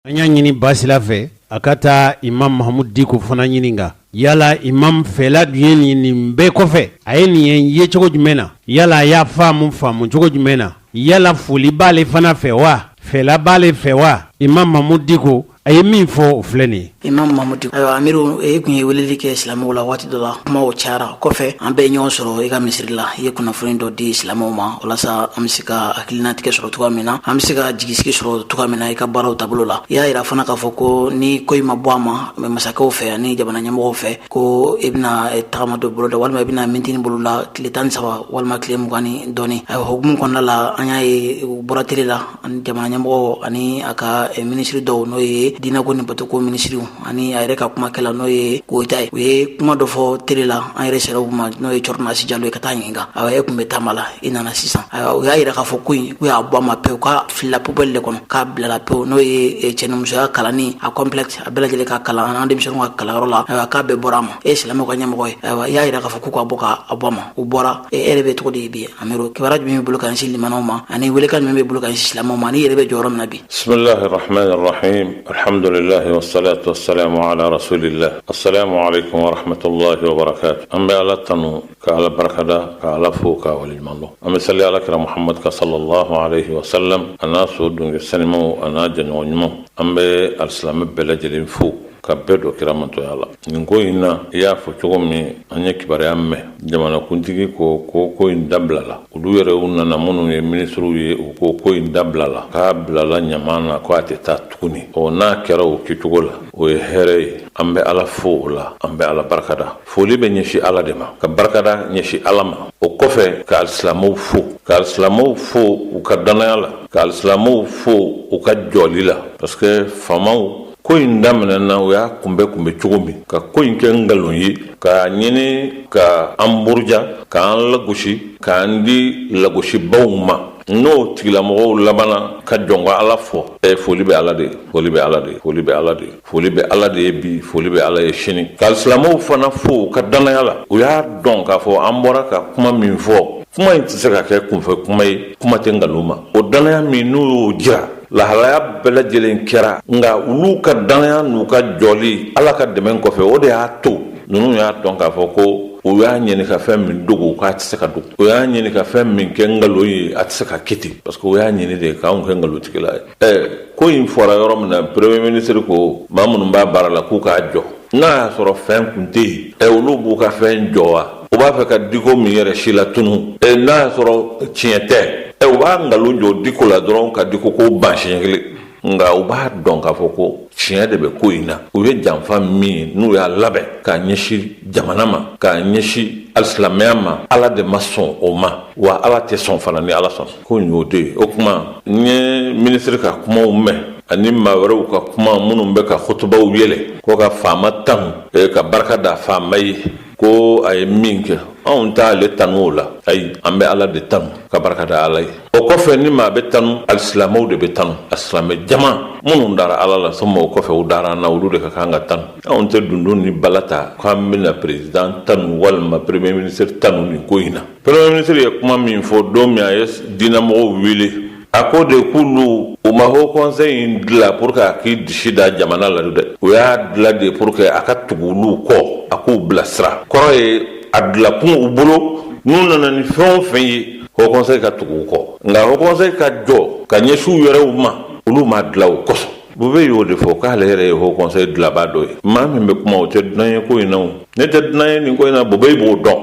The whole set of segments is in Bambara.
An y'a ɲini Basila fɛ a ka taa Imam Mahamudu Diko fana ɲininka yala imam fɛla dun ye nin nin bɛɛ kɔfɛ a ye nin ye yecogo jumɛn na yala a y'a faamu faamu cogo jumɛn na yala foli b'ale fana fɛ wa fɛla b'ale fɛ wa Imam Mahamudu Diko a ye min fɔ o filɛ nin ye. Imam Mahamudu Diko ayiwa Amiru e tun ye weleli kɛ silamɛw la waati dɔ la kumaw cayara kɔfɛ an bɛɛ ye ɲɔgɔn sɔrɔ i ka misiri la i ye kunnafoni dɔ di silamɛw ma walasa an bɛ se ka hakilinatigɛ sɔrɔ cogoya min na an bɛ se ka jigisigi sɔrɔ cogoya min na i ka baaraw taabolo la i y'a yira fana k'a fɔ ko ni ko in ma bɔ a ma masakɛw fɛ ani jamana ɲɛmɔgɔw fɛ ko i bɛna tagama dɔ boloda walima i bɛna meeting boloda tile 13 walima tile 20 ni dɔɔni ayiwa hukumu kɔnɔna la an y'a ye u bɔra tele la ani jamana ɲɛmɔgɔ ani a ka minisiri dɔw n'o ye diinɛko ni batoko minisiriw ani a yɛrɛ ka kumakɛla n'o ye Goyita ye u ye kuma dɔ fɔ tele la an yɛrɛ sera u ma n'o ye Cɔrɔnasi Jalo ye ka taa ɲininka ayiwa e tun bɛ taama la i nana sisan ayiwa u y'a yira k'a fɔ ko in k'u y'a bɔ a ma pewu k'a filila poubelle de kɔnɔ k'a bilala pewu n'o ye cɛnimusoya kalanni a complexe a bɛɛ lajɛlen ka kalan an denmisɛnninw ka kalanyɔrɔ la ayiwa k'a bɛɛ bɔra a ma e ye silamɛw ka ɲɛmɔgɔ ye ayiwa i y'a yira k'a fɔ k'u ka bɔ k'a bɔ a ma u bɔra e yɛrɛ bɛ cogo di bi Amiru kibaruya jumɛn b'i bolo ka ɲɛsin limanaw ma ani welekan jumɛn b'i bolo ka ɲɛsin silamɛw ma ani yɛrɛ bɛ jɔyɔrɔ min na bi Bismillahir Rahmanir Rahim Alhamdulillah wassalatu wassalamu ala rasulillah Assalamu alaikum wa rahmatullahi wa barakatuh An bɛ Ala tanu ka Ala barikada ka Ala fo ka waleɲuman dɔn An bɛ sali Ala kira Muhammad kan sallallahu alaihi wa sallam a n'a so dunke sanimanw a n'a jɛɲɔgɔn ɲumanw An bɛ alisilamɛ bɛɛ lajɛlen fo ka bɛɛ don kira mantonya la nin ko in na i y'a fɔ cogo min an ye kibaruya mɛn jamanakuntigi ko ko ko in dabilala olu yɛrɛ u nana minnu ye minisiriw ye u ko ko in dabilala k'a bilala ɲama na ko a tɛ taa tuguni ɔ n'a kɛra o kɛcogo la o ye hɛrɛ ye an bɛ ala fo o la an bɛ ala barikada foli bɛ ɲɛsin ala de ma ka barikada ɲɛsin ala ma o kɔfɛ ka alisilamɛw fo ka alisilamɛw fo u ka dannaya la ka alisilamɛw fo u ka jɔli la parce que faamaw ko in daminɛna u y'a kunbɛ kunbɛ cogo min ka ko in kɛ nkalon ye k'a ɲini ka an buruja k'an lagosi k'an di lagosibaw ma n'o tigilamɔgɔw labanna ka jɔn ka ala fɔ ɛ foli bɛ ala de ye foli bɛ ala de ye foli bɛ ala de ye foli bɛ ala de ye bi foli bɛ ala ye sini ka silamɛw fana fo u ka dannaya la u y'a dɔn k'a fɔ an bɔra ka kuma min fɔ kuma in tɛ se ka kɛ kunfɛ kuma ye kuma tɛ nkalon ma o dannaya min n'u y'o jira lahalaya bɛɛ lajɛlen kɛra nka olu ka dannaya n'u ka jɔli ala ka dɛmɛ kɔfɛ o de y'a to ninnu y'a dɔn k'a fɔ ko u y'a ɲini ka fɛn min dogo k'a tɛ se ka dogo u y'a ɲini ka fɛn min kɛ nkalon ye a tɛ se ka kɛ ten parce que u y'a ɲini de k'anw kɛ nkalontigila ye ɛ ko in fɔra yɔrɔ min na premier ministre ko maa minnu b'a baara la k'u k'a jɔ n'a y'a sɔrɔ fɛn kun tɛ yen ɛ olu b'u ka fɛn jɔ wa u b'a fɛ ka diko min yɛrɛ si latunu ɛ n'a y'a sɔrɔ tiɲɛ tɛ ɛ u b'a nkalon jɔ diko la dɔrɔn ka diko ko ban siɲɛ kelen nka u b'a dɔn k'a fɔ ko tiɲɛ de bɛ ko in na u ye janfa min n'u y'a labɛn k'a ɲɛsin jamana ma k'a ɲɛsin alisilamɛya ma ala de ma sɔn o ma wa ala tɛ sɔn fana ni ala sɔn ko nin y'o de ye o tuma n ye minisiri ka kumaw mɛn ani maa wɛrɛw ka kuma minnu bɛ ka kutubaw yɛlɛ ko ka faama tanu ka barika da faama ye ko a ye min kɛ anw t'ale tanu o la ayi an bɛ ala de tanu ka barika da ala ye o kɔfɛ ni maa bɛ tanu alisilamɛw de bɛ tanu alisilamɛ jama minnu dara ala la sɔmɔ o kɔfɛ u dara an na olu de ka kan ka tanu anw tɛ dundun ni bala ta k'an bɛna président tanu walima premier ministre tanu nin ko in na premier ministre ye kuma min fɔ don min a ye diinɛmɔgɔw wele a ko de k'olu u ma haut conseil in dilan pour que a k'i disi da jamana la dɛ u y'a dilan de pour que a ka tugu olu kɔ a k'u bilasira kɔrɔ ye a dilakun u bolo n'u nana ni fɛn o fɛn ye haut conseil ka tugu u kɔ nka haut conseil ka jɔ ka ɲɛsin u yɛrɛw ma olu m'a dilan o kosɔn Bube y'o de fɔ k'ale yɛrɛ ye haut conseil dilanbaa dɔ ye maa min bɛ kuma o tɛ dunan ye ko in na o ne tɛ dunan ye nin ko in na Bube b'o dɔn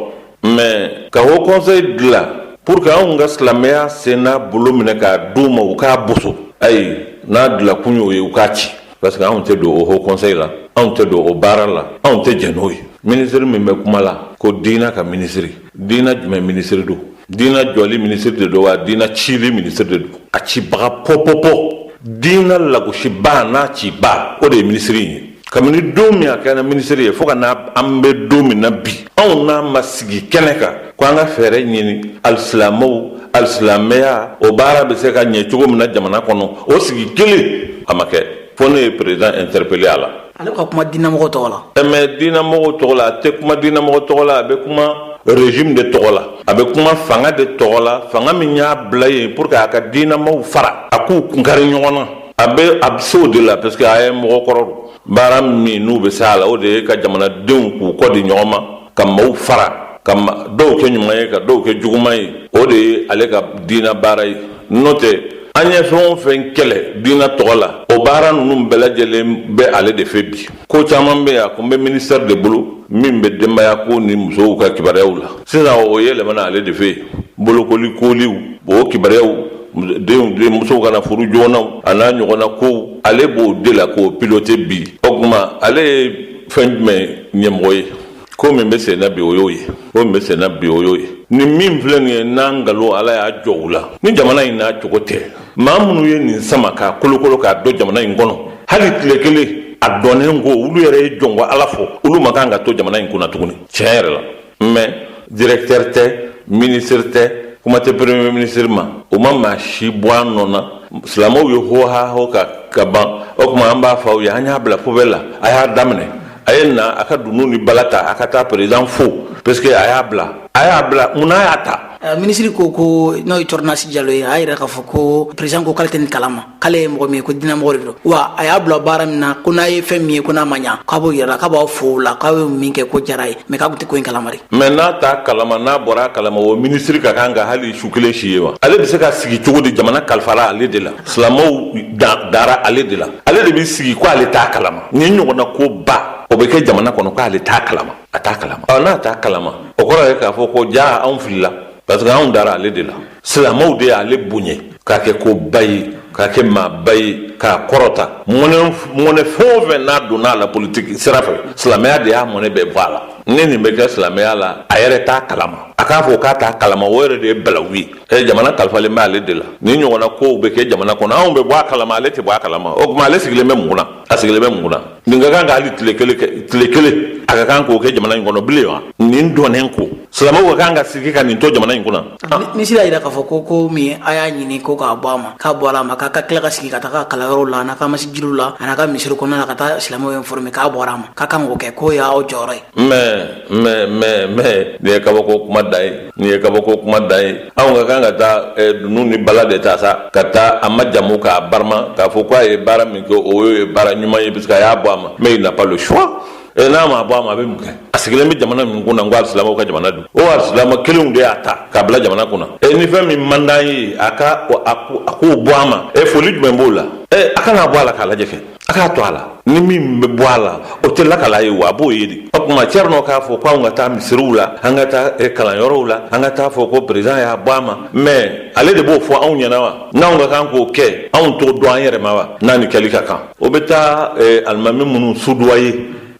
mais ka haut conseil dilan pour que anw ka silamɛya sen n'a bolo minɛ k'a d'u ma u k'a boso ayi n'a dilakun y'o ye u k'a ci parce que anw tɛ don o haut conseil la anw tɛ don o baara la anw tɛ jɛn n'o ye minisiri min bɛ kuma la ko diina ka minisiri diina jumɛn minisiri don diina jɔli minisiri de don wa diina cili minisiri de don a cibaga pɔpɔpɔ diina lagosibaa n'a cibaa o de ye minisiri in ye kabini don min a kɛra minisiri ye fo ka na an bɛ don min na bi anw n'a ma sigi kɛnɛ kan ko an ka fɛɛrɛ ɲini alisilamɛw alisilamɛya o baara bɛ se ka ɲɛ cogo min na jamana kɔnɔ o sigi kelen a ma kɛ fo ne ye président interpellé a la. Ale bɛ ka kuma diinɛmɔgɔw tɔgɔ la. Mais diinɛmɔgɔw tɔgɔ la a tɛ kuma diinɛmɔgɔ tɔgɔ la a bɛ kuma régime de tɔgɔ la a bɛ kuma fanga de tɔgɔ la fanga min y'a bila yen pour que a ka diinɛmaw fara a k'u kunkari ɲɔgɔn na. A bɛ se o de la, parce que a ye mɔgɔ kɔrɔ don. Baara min n'u bɛ se a la, o de ye ka jamanadenw k'u kɔ di ɲɔgɔn ma, ka maaw fara, ka dɔw kɛ ɲuman ye, ka dɔw kɛ juguman ye. O de ye ale ka diinɛ baara ye. N'o tɛ, an ye fɛn o fɛn kɛlɛ diinɛ tɔgɔ la, o baara ninnu bɛɛ lajɛlen bɛ ale de fɛ bi. Ko caman bɛ yan, a kun bɛ ministère de bolo min bɛ denbaya ko ni musow ka kibaruyaw la. Sisan o yɛlɛmana ale de fɛ yen. Bolokoli koliw, o kibaruyaw, denw denmusow kana furu joona, a n'a ɲɔgɔnna kow, ale b'o de la k'o piloter bi. O tuma, ale ye fɛn jumɛn ɲɛmɔgɔ ye? Ko min bɛ sen na bi, o y'o ye. Ko min bɛ sen na bi, o y'o ye. Ni min filɛ nin ye, n'an nkalon Ala y'a jɔ u la ni jamana in n'a cogo tɛ. Maa minnu ye nin sama k'a kolokolo k'a dɔn jamana in kɔnɔ, hali tile kelen a dɔnnen ko olu yɛrɛ ye jɔnko Ala fɔ, olu ma kan ka to jamana in kunna tuguni, tiɲɛ yɛrɛ la. Mais directeur tɛ, ministre tɛ, kuma tɛ premier ministre ma. O ma maa si bɔ a nɔ na. Silamɛw ye ho ha ho ka ban. O tuma, an b'a fɔ aw ye, an y'a bila poubelle la. A y'a daminɛ, a ye na, a ka dunun ni bala ta, a ka taa président fo, parce que a y'a bila, a y'a bila. Munna a y'a ta? Minisiri ko n'o ye Tɔrɔnasi Jalo ye, a y'a yira k'a fɔ ko président ko k'ale tɛ nin kalama, k'ale ye mɔgɔ min ye, ko diinɛmɔgɔ de don, wa a y'a bila baara min na, ko n'a ye fɛn min ye ko n'a ma ɲa, k'a b'o yira, k'a b'aw fo o la, k'a ye min kɛ ko diyara ye, mais k'a tun tɛ ko in kalama de. Mais n'a t'a kalama, n'a bɔra a kalama, o minisiri ka kan ka hali su kelen si ye wa? Ale bɛ se ka sigi cogo di? Jamana kalifara ale de la, silamɛw dara ale de la, ale de bɛ sigi ko ale t'a kalama. Nin ɲɔgɔnna ko ba, o bɛ kɛ jamana kɔnɔ, k'ale t'a kalama, a t'a kalama. Ɔ, n'a t'a kalama, o kɔrɔ ye k'a fɔ ko ja anw filila, parce que anw dara ale de la. Silamɛw de y'ale bonya k'a kɛ ko ba ye, k'a kɛ maaba ye, k'a kɔrɔta. Mɔnɛ fɛn o fɛn n'a donna a la politiki sira fɛ, silamɛya de y'a mɔnɛ bɛɛ bɔ a la. Ni nin bɛ kɛ silamɛya la, a yɛrɛ t'a kalama, a k'a fɔ k'a t'a kalama, o yɛrɛ de ye balawu ye. Ɛ, jamana kalifalen bɛ ale de la. Ni ɲɔgɔnna kow bɛ kɛ jamana kɔnɔ, anw bɛ bɔ a kalama, ale tɛ bɔ a kalama. O tuma, ale sigilen bɛ mun na? A sigilen bɛ mun na? Nin ka kan ka hali tile kelen kɛ, tile kelen a ka kan k'o kɛ jamana in kɔnɔ bilen wa? Nin dɔnnen ko silamɛw ka kan ka sigi ka nin to jamana in kunna. Minisiri y'a yira k'a fɔ ko min a y'a ɲini ko k'a bɔ a ma, k'a bɔ a ma, k'a ka tila ka sigi ka taga kalanyɔrɔw la, a n'a ka masijiliw la, a n'a ka misiri kɔnɔna la, ka taa silamɛw informer, k'a bɔra a ma, k'a kan k'o kɛ, k'o y'aw jɔyɔrɔ ye. Mais nin ye kabako kuma dan ye, nin ye kabako kuma dan ye. Anw ka kan ka taa dunun ni bala de ta sa, ka taa a ma jamu k'a barima, k'a fɔ k'a ye baara min kɛ, o ye baara ɲuman ye, parce que a y'a bɔ a ma. Mais il n'a pas le choix. N'a ma bɔ a ma, a bɛ mun kɛ? A sigilen bɛ jamana min kunna, n ko alisilamɛw ka jamana don, o alisilamɛ kelenw de y'a ta k'a bila jamana kunna. Ni fɛn min man d'an ye, a ka a k'o bɔ a ma. Foli jumɛn b'o la? A kana bɔ a la k'a lajɛ kɛ, a k'a to a la. Ni min bɛ bɔ a la, o tɛ lakala ye wa, a b'o ye de. O tuma, Thierno k'a fɔ ko anw ka taa misiriw la, an ka taa kalanyɔrɔw la, an ka taa fɔ ko président y'a bɔ a ma, mais ale de b'o fɔ anw ɲɛna wa? N'anw ka kan k'o kɛ, anw t'o dɔn an yɛrɛ ma wa? N'a ni kɛli ka kan, o bɛ taa alimami minnu soudoyer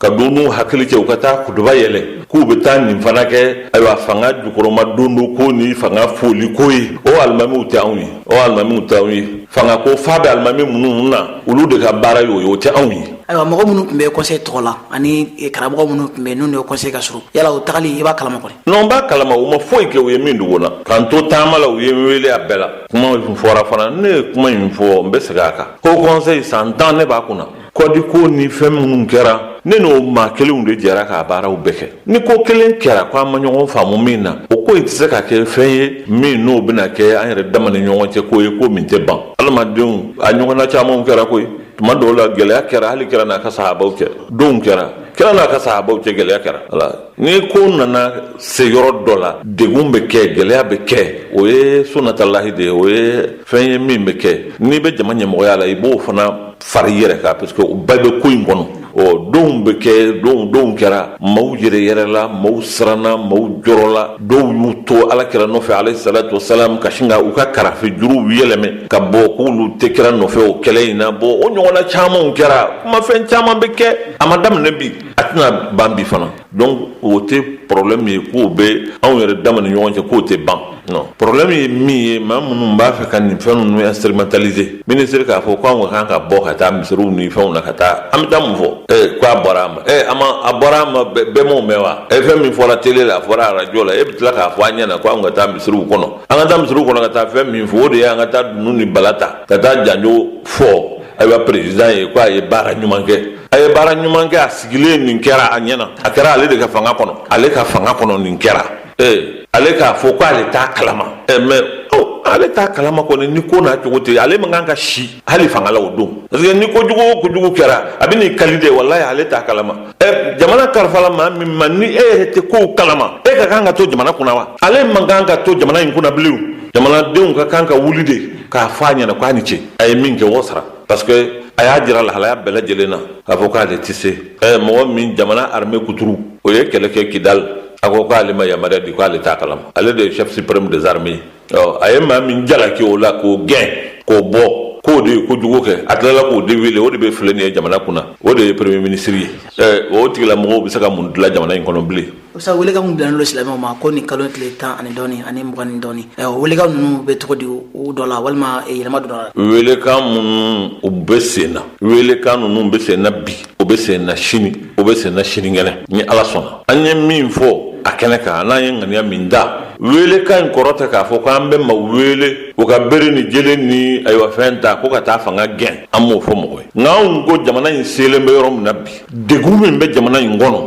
ka don n'u hakili cɛ, u ka taa kutuba yɛlɛ k'u bɛ taa nin fana kɛ, ayiwa, fanga jukɔrɔma don do ko ni fanga foli ko ye, o alimamiw tɛ anw ye, o alimamiw tɛ anw ye. Fanga ko fa bɛ alimami minnu na, olu de ka baara ye o ye, o tɛ anw ye. Ayiwa, mɔgɔ minnu tun bɛ conseil tɔgɔ la ani karamɔgɔ minnu tun bɛ n'u ye conseil ka surun, yala o tagali, i b'a kalama kɔni? Non, n b'a kalama. U ma foyi kɛ u ye min dogo na. K'an to taama la, u ye n wele a bɛɛ la. Kuma in fɔra fana, ne ye kuma in fɔ, n bɛ segin a kan. Ko conseil, san 10 ne b'a kunna. Kɔdi ko ni fɛn minnu kɛra, ne n'o maa kelenw de jɛra k'a baaraw bɛɛ kɛ. Ni ko kelen kɛra ko an ma ɲɔgɔn faamu min na, o ko in tɛ se ka kɛ fɛn ye min n'o bɛna kɛ an yɛrɛ dama ni ɲɔgɔn cɛ ko ye, ko min tɛ ban. Adamadenw, a ɲɔgɔnna camanw kɛra koyi. Tuma dɔw la, gɛlɛya kɛra hali kɛra n'a ka sahabaw cɛ. Donw kɛra kɛra n'a ka sahabaw cɛ, gɛlɛya kɛra. Wala ni ko nana se yɔrɔ dɔ la, degun bɛ kɛ, gɛlɛya bɛ kɛ, o ye sunatalahi de ye, o ye fɛn ye min bɛ kɛ. N'i bɛ jama ɲɛmɔgɔya la, i b'o fana fari yɛrɛ kan, parce que o bɛɛ bɛ ko in kɔnɔ. Ɔ, donw bɛ kɛ, donw kɛra, maaw yɛrɛ yɛrɛ la, maaw siranna, maaw jɔrɔla, dɔw y'u to Ala kira nɔfɛ, alayhi salatu wasalam, ka sin ka u ka karafe juruw yɛlɛmɛ ka bɔ k'olu tɛ kira nɔfɛ o kɛlɛ in na. Bɔn, o ɲɔgɔnna camanw kɛra. Kumafɛn caman bɛ kɛ, a ma daminɛ bi, a tɛna ban bi fana. Donc o tɛ problème ye k'o bɛ anw yɛrɛ dama ni ɲɔgɔn cɛ k'o tɛ ban. Non, problème ye min ye, maa minnu b'a fɛ ka nin fɛn ninnu instrumentaliser, ministre k'a fɔ k'anw ka kan ka bɔ ka taa misiriw ni fɛnw na, ka taa, an bɛ taa mun fɔ? K'a bɔra a ma. A ma, a bɔra a ma, bɛɛ m'o mɛn wa? Fɛn min fɔra télé la, a fɔra radio la, e bɛ tila k'a fɔ an ɲɛna ko anw ka taa misiriw kɔnɔ. An ka taa misiriw kɔnɔ ka taa fɛn min fɔ, o de ye an ka taa dunun ni bala ta, ka taa janjo fɔ, ayiwa, président ye k'a ye baara ɲuman kɛ, a ye baara ɲuman kɛ. A sigilen, nin kɛra a ɲɛna, a kɛra ale de ka fanga kɔnɔ, ale ka fanga kɔnɔ nin kɛra. Ale k'a fɔ k'ale t'a kalama. Mais Ale t'a kalama kɔni ni ko n'a cogo tɛ, ale man kan ka si hali fanga la o don, parce que ni kojugu o kojugu kɛra, a bɛ n'i kali de. Walayi, ale t'a kalama. Ɛ, jamana kalifala maa min ma, ni e yɛrɛ tɛ kow kalama, e ka kan ka to jamana kunna wa? Ale man kan ka to jamana in kunna bilen. Jamanadenw ka kan ka wuli de k'a fɔ a ɲɛna k'a ni ce, a ye min kɛ o sara, parce que a y'a jira lahalaya bɛɛ lajɛlen na k'a fɔ k'ale tɛ se. Ɛ, mɔgɔ min jamana armée kuturu, o ye kɛlɛ kɛ Kidal, a ko k'ale ma yamaruya di, k'ale t'a kalama, ale de ye chef suprême des armées. Ɔ, a ye maa min jalaki o la k'o gɛn k'o bɔ, k'o de ye kojugu kɛ, a tilala k'o de wele, o de bɛ filɛ nin ye jamana kunna, o de ye premier ministre ye. Ɛ, o tigilamɔgɔw bɛ se ka mun dilan jamana in kɔnɔ bilen? Sa, welekan kun bilalen don silamɛw ma ko nin kalo tile 10 ani dɔɔni ani 20 ni dɔɔni. Welekan ninnu bɛ cogo di u dɔ la, walima yɛlɛma donna la? Welekan minnu u bɛ sen na, welekan ninnu bɛ sen na bi, u bɛ sen na sini, u bɛ sen na sinikɛnɛ, ni Ala sɔnna. An ye min fɔ a kɛnɛ kan, n'an ye ŋaniya min da, welekan in kɔrɔ tɛ k'a fɔ k'an bɛ ma wele u ka bere ni jele ni ayiwa fɛn ta ko ka taa fanga gɛn. An m'o fɔ mɔgɔ ye, nka anw ko jamana in selen bɛ yɔrɔ min na bi, degun min bɛ jamana in kɔnɔ,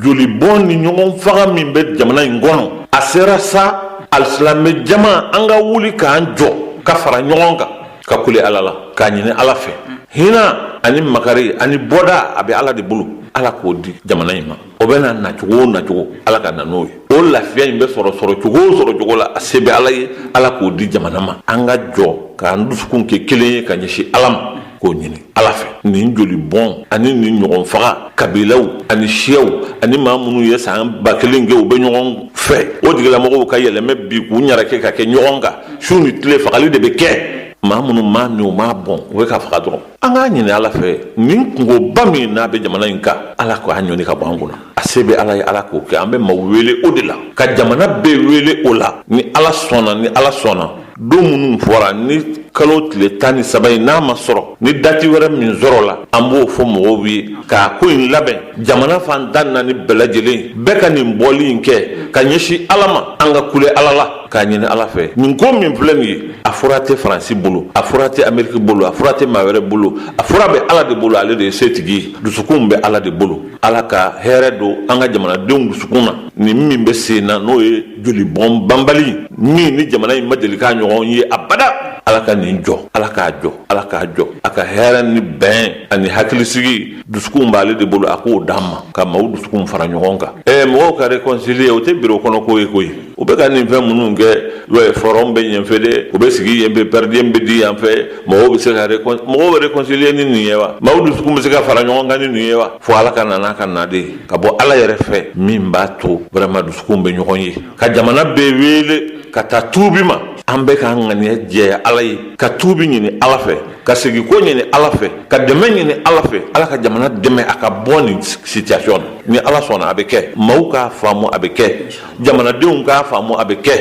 jolibɔn ni ɲɔgɔn faga min bɛ jamana in kɔnɔ, a sera sa alisilamɛ jama an ka wuli k'an jɔ ka fara ɲɔgɔn kan, ka kule Ala la, k'a ɲini Ala fɛ. Hinɛ ani makari ani bɔda, a bɛ Ala de bolo. Ala k'o di jamana in ma. O bɛ na nacogo o nacogo, Ala ka na n'o ye. O lafiya in bɛ sɔrɔ sɔrɔ cogo o sɔrɔ cogo la, a se bɛ Ala ye, Ala k'o di jamana ma. An ka jɔ k'an dusukun kɛ kelen ye ka ɲɛsin Ala ma, k'o ɲini Ala fɛ. Nin joli bɔn ani nin ɲɔgɔn faga, kabilaw ani siyaw ani maa minnu ye san 1000 kɛ u bɛ ɲɔgɔn fɛ, o tigilamɔgɔw ka yɛlɛmɛ bi k'u ɲarake ka kɛ ɲɔgɔn kan. Su ni tile fagali de bɛ kɛ. Maa minnu maa min u m'a bɔn, u bɛ ka faga dɔrɔn. An k'a ɲini Ala fɛ, nin kungoba min n'a bɛ jamana in kan, Ala k'a ɲɔni ka bɔ an kunna. A se bɛ Ala ye, Ala k'o kɛ. An bɛ maaw wele o de la, ka jamana bɛɛ wele o la. Ni Ala sɔnna, ni Ala sɔnna, don minnu fɔra, ni kalo tile 13 in n'a ma sɔrɔ, ni date wɛrɛ min sɔrɔ la, an b'o fɔ mɔgɔw ye k'a ko in labɛn. Jamana fan 14 bɛɛ lajɛlen bɛɛ ka nin bɔli in kɛ ka ɲɛsin Ala ma. An ka kule Ala la k'a ɲini Ala fɛ. Nin ko min filɛ nin ye, a fura tɛ Faransi bolo, a fura tɛ Ameriki bolo, a fura tɛ maa wɛrɛ bolo, a fura bɛ Ala de bolo. Ale de ye setigi ye, dusukun bɛ Ala de bolo. Ala ka hɛrɛ don an ka jamanadenw dusukun na. Nin min bɛ sen na, n'o ye jolibɔn banbali min ni jamana in ma deli k'a ɲɔgɔn ye abada, Ala ka nin jɔ, Ala k'a jɔ, Ala k'a jɔ. A ka hɛrɛ ni bɛn ani hakilisigi, dusukun b'ale de bolo, a k'o d'an ma, ka maaw dusukun fara ɲɔgɔn kan. Ɛ, mɔgɔw ka réconcilier, o tɛ biro kɔnɔ ko ye koyi. U bɛ ka nin fɛn minnu kɛ, forum bɛ yen fɛ dɛ, u bɛ sigi yen fɛ, per diem bɛ di yan fɛ, mɔgɔw bɛ se ka mɔgɔw bɛ réconcilier ni nin ye wa? Maaw dusukun bɛ se ka fara ɲɔgɔn kan ni nin ye wa? Fo Ala ka na n'a ka na de ka bɔ Ala yɛrɛ fɛ, min b'a to vraiment dusukun bɛ ɲɔgɔn ye, ka jamana bɛɛ wele ka taa tuubi ma. An bɛ k'an ŋaniya jɛya Ala ye, ka tuubi ɲini Ala fɛ, ka segin ko ɲini Ala fɛ, ka dɛmɛ ɲini Ala fɛ, Ala ka jamana dɛmɛ a ka bɔ nin situation na. Ni Ala sɔnna, a bɛ kɛ. Maaw k'a faamu, a bɛ kɛ. Jamanadenw k'a faamu, a bɛ kɛ.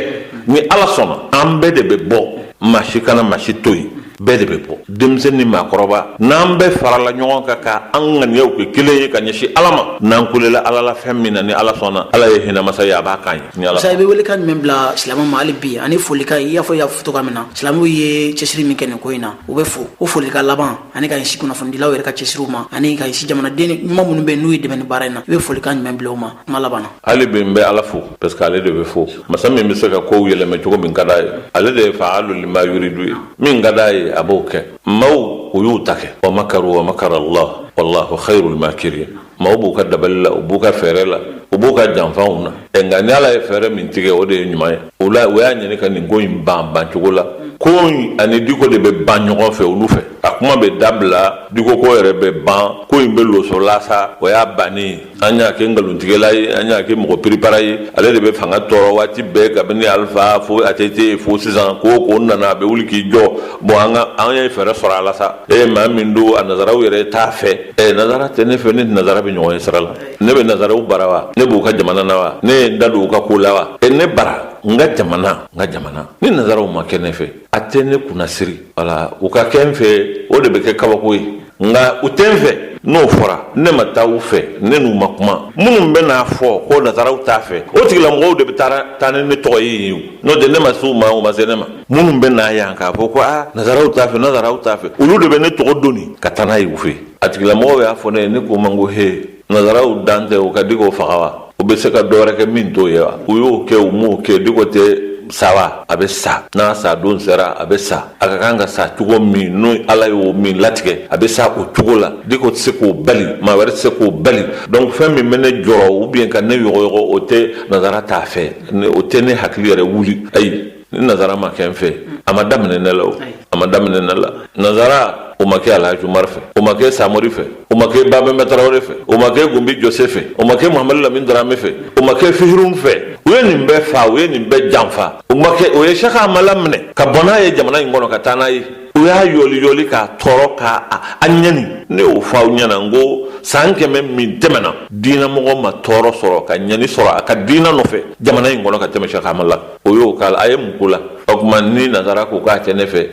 Ni Ala sɔnna, an bɛɛ de bɛ bɔ. Maa si kana maa si to yen, bɛɛ de bɛ bɔ, denmisɛn ni maakɔrɔba. N'an bɛɛ farala ɲɔgɔn kan ka an ŋaniyaw kɛ kelen ye ka ɲɛsin Ala ma, n'an kulela Ala la fɛn min na, ni Ala sɔnna, Ala ye hinɛmasa ye, a b'a k'an ye, ni Ala. Sa, i bɛ welekan jumɛn bila silamɛw ma hali bi, ani folikan? I y'a fɔ, i y'a fɔ cogoya min na, silamɛw ye cɛsiri min kɛ nin ko in na, u bɛ fo. O folikan laban, ani ka ɲɛsin kunnafonidilaw yɛrɛ ka cɛsiriw ma, ani ka ɲɛsin jamanaden ɲuman minnu bɛ yen n'u ye dɛmɛ ni baara in na, i bɛ folikan jumɛn bila u ma kuma laban na? Hali bi n bɛ Ala fo, parce que ale de bɛ fo, masa min bɛ se ka kow yɛlɛmɛ cogo min ka d'a ye. Ale de ye faalu lima yuridu ye, min ka d'a ye, a b'o kɛ. Maaw, u y'u ta kɛ, wa makaru wa makara Allah wallahu khairul makirin. Maaw b'u ka dabali la, u b'u ka fɛɛrɛ la, u b'u ka janfanw na. Ɛ, nka ni Ala ye fɛɛrɛ min tigɛ, o de ye ɲuman ye. O la, u y'a ɲini ka nin ko in ban bancogo la. Ko in ani Diko de bɛ ban ɲɔgɔn fɛ olu fɛ. A kuma bɛ dabila, Diko ko yɛrɛ bɛ ban, ko in bɛ loso la sa, o y'a bannen ye. An y'a kɛ nkalontigɛla ye, an y'a kɛ mɔgɔ piripara ye, ale de bɛ fanga tɔɔrɔ waati bɛɛ, kabini Alifa fo ATT fo sisan. Ko o ko nana, a bɛ wuli k'i jɔ. Bon, an ka an ye fɛɛrɛ sɔrɔ a la sa. E maa min don, a nazaraw yɛrɛ t'a fɛ. Ɛ, nazara tɛ ne fɛ, ne ni nazara bɛ ɲɔgɔn ye sira la. Ne bɛ nazaraw bara wa? Ne b'u ka jamana na wa? Ne ye n da don u ka ko la wa? E, ne bara n ka jamana, n ka jamana ni nazaraw ma kɛ ne fɛ, a tɛ ne kunna siri. Wala u ka kɛ n fɛ, o de bɛ kɛ kabako ye. Nka u tɛ n fɛ, n'o fɔra, ne ma taa u fɛ, ne n'u ma kuma. Minnu bɛ n'a fɔ ko nazaraw t'a fɛ, o tigilamɔgɔw de bɛ taa ni ne tɔgɔ ye yen. N'o tɛ, ne ma se u ma, u ma se ne ma. Minnu bɛ n'a yan k'a fɔ ko aa, nazaraw t'a fɛ, nazaraw t'a fɛ, olu de bɛ ne tɔgɔ doni ka taa n'a ye u fɛ. A tigilamɔgɔw y'a fɔ ne ye, ne k'u ma ko he, nazaraw dan tɛ u ka Diko faga wa? U bɛ se ka dɔ wɛrɛ kɛ min t'o ye wa? U y'o kɛ, u m'o kɛ, Diko tɛ. sa wa? A bɛ sa. N'a sa don sera, a bɛ sa. A ka kan ka sa cogo min, n'o Ala y'o min latigɛ, a bɛ sa o cogo la. Diko tɛ se k'o bali, maa wɛrɛ tɛ se k'o bali. Donc fɛn min bɛ ne jɔrɔ ou bien ka ne yɔgɔyɔgɔ, o tɛ nazara t'a fɛ, o tɛ ne hakili yɛrɛ wuli. Ayi, ni nazara ma kɛ n fɛ, a ma daminɛ ne la, o a ma daminɛ ne la. Nazara o ma kɛ Alhaji Umar fɛ, o ma kɛ Samori fɛ, o ma kɛ Babɛnba Tarawele fɛ, o ma kɛ Gunbi Jose fɛ, o ma kɛ Muhamadu Lamini Darame fɛ, o ma kɛ Fihirun fɛ. U ye nin bɛɛ fa, u ye nin bɛɛ janfa. O ma kɛ, o ye Sɛki Amala minɛ ka bɔ n'a ye jamana in kɔnɔ ka taa n'a ye. U y'a yɔli yɔli k'a tɔɔrɔ, k'a a ɲɛni. Ne y'o fɔ aw ɲɛna, n ko san 100 min tɛmɛna, diinɛmɔgɔ ma tɔɔrɔ sɔrɔ ka ɲɛni sɔrɔ a ka diinɛ nɔfɛ jamana in kɔnɔ ka tɛmɛ Sɛki Amala. O y'o k'a la, a ye mun k'o la? O tuma ni nazara ko k'a tɛ ne fɛ,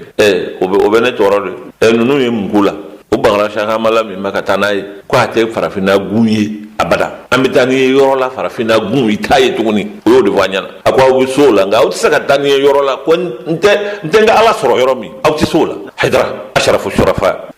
o bɛ ne tɔɔrɔ de. Ninnu ye mun k'u la? O bagara Sɛki Amala min ma ka taa n'a ye, ko a tɛ farafinna gun ye abada, an bɛ taa n'i ye yɔrɔ la, farafinna gun i t'a ye tuguni. O y'o de fɔ an ɲɛna. A ko aw bɛ s'o la, nka aw tɛ se ka taa n'i ye yɔrɔ la ko n tɛ n ka Ala sɔrɔ yɔrɔ min, aw tɛ s'o la. Hayidara asharafu shurafa,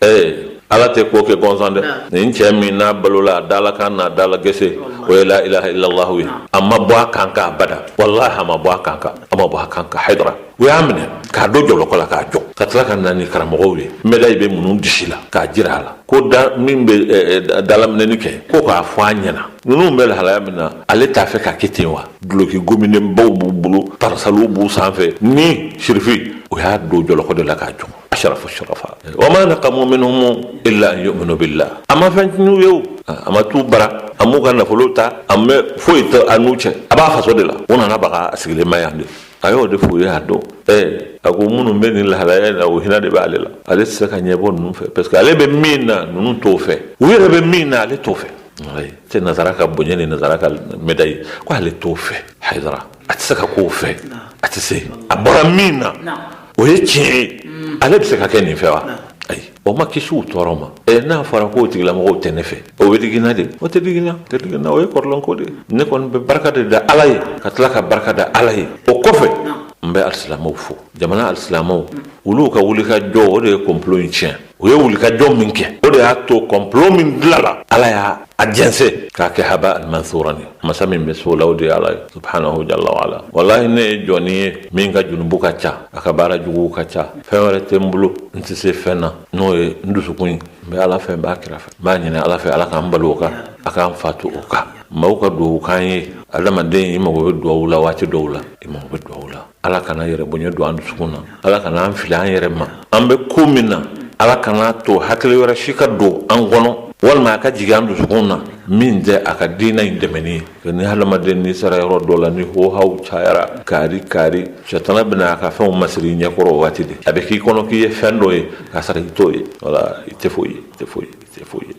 Ala tɛ ko kɛ gɔnsan dɛ. Nin cɛ min n'a balola a dala kan n'a dala gese, o ye la ilaha illallah ye. A ma bɔ a kan kan abada, wallahi a ma bɔ a kan kan, a ma bɔ a kan kan. Hayidara, u y'a minɛ k'a don jɔlɔkɔ la k'a jɔ, ka tila ka na ni karamɔgɔw ye, médaille bɛ minnu disi la, k'a jira a la ko da min bɛ dalaminɛni kɛ, ko k'a fɔ a ɲɛna ninnu bɛ lahalaya min na, ale t'a fɛ ka kɛ ten wa. Duloki gominenbaw b'u bolo, parasaliw b'u sanfɛ ni sirifi. O y'a don jɔlɔkɔ de la k'a jɔ. Asharafu shurafa wa ma naqamu minhum illa an yu'minu billah. A ma fɛn tiɲɛ ye o, a ma t'u bara, a m'u ka nafolo ta, a mɛ foyi tɛ a n'u cɛ, a b'a faso de la. U nana baga a sigilen ma yan de, a y'o de f'u ye a don. A ko minnu bɛ nin lahalaya in na, o hinɛ de b'ale la, ale tɛ se ka ɲɛbɔ ninnu fɛ, parce que ale bɛ min na, ninnu t'o fɛ, u yɛrɛ bɛ min na, ale t'o fɛ. Tɛ nazara ka bonya ni nazara ka médaille, ko ale t'o fɛ. Hayidara, a tɛ se ka k'o fɛ, a tɛ se. A bɔra min na, o ye tiɲɛ ye, ale bɛ se ka kɛ nin fɛ wa? Ayi, o ma kisi u tɔɔrɔ ma. N'a fɔra k'o tigilamɔgɔw tɛ ne fɛ, o bɛ digi n na de? O tɛ digi n na, tɛ digi n na, o ye kɔrɔlɔnko de ye. Ne kɔni bɛ barika de da Ala ye, ka tila ka barika da Ala ye. O kɔfɛ, n bɛ alisilamɛw fo, jamana alisilamɛw, olu ka wulikajɔ, o de ye complot in tiɲɛ. U ye wulikajɔ min kɛ, o de y'a to complot min dilanla, Ala y'a a jɛnsɛn k'a kɛ haba almansuran ye. Masa min bɛ so la, o de ye Ala ye subhanahu jalla wa ala. Wallahi, ne ye jɔnni ye min ka junubu ka ca, a ka baara juguw ka ca. Fɛn wɛrɛ tɛ n bolo, n tɛ se fɛn na n'o ye n dusukun ye. N bɛ Ala fɛ, n b'a kira fɛ, n b'a ɲini Ala fɛ, Ala k'an balo o kan, a k'an fatu o kan. Maaw ka duwawu k'an ye. Adamaden, i mago bɛ duwawu la waati dɔw la, i mago bɛ duwawu la. Ala kana yɛrɛ bonya don an dusukun na, Ala kana an fili an yɛrɛ ma. An bɛ ko min na, Ala kana to hakili wɛrɛ si ka don an kɔnɔ, walima a ka jigin an dusukun na min tɛ a ka diinɛ in dɛmɛni ye. Ni hadamaden n'i sera yɔrɔ dɔ la, ni hohaw cayara, kaari kaari, sɛtana bɛna a ka fɛnw masiri ɲɛkɔrɔ o waati de. A bɛ k'i kɔnɔ k'i ye fɛn dɔ ye, k'a sɔrɔ i t'o ye. Wala i tɛ foyi ye, i tɛ foyi ye, i tɛ foyi ye.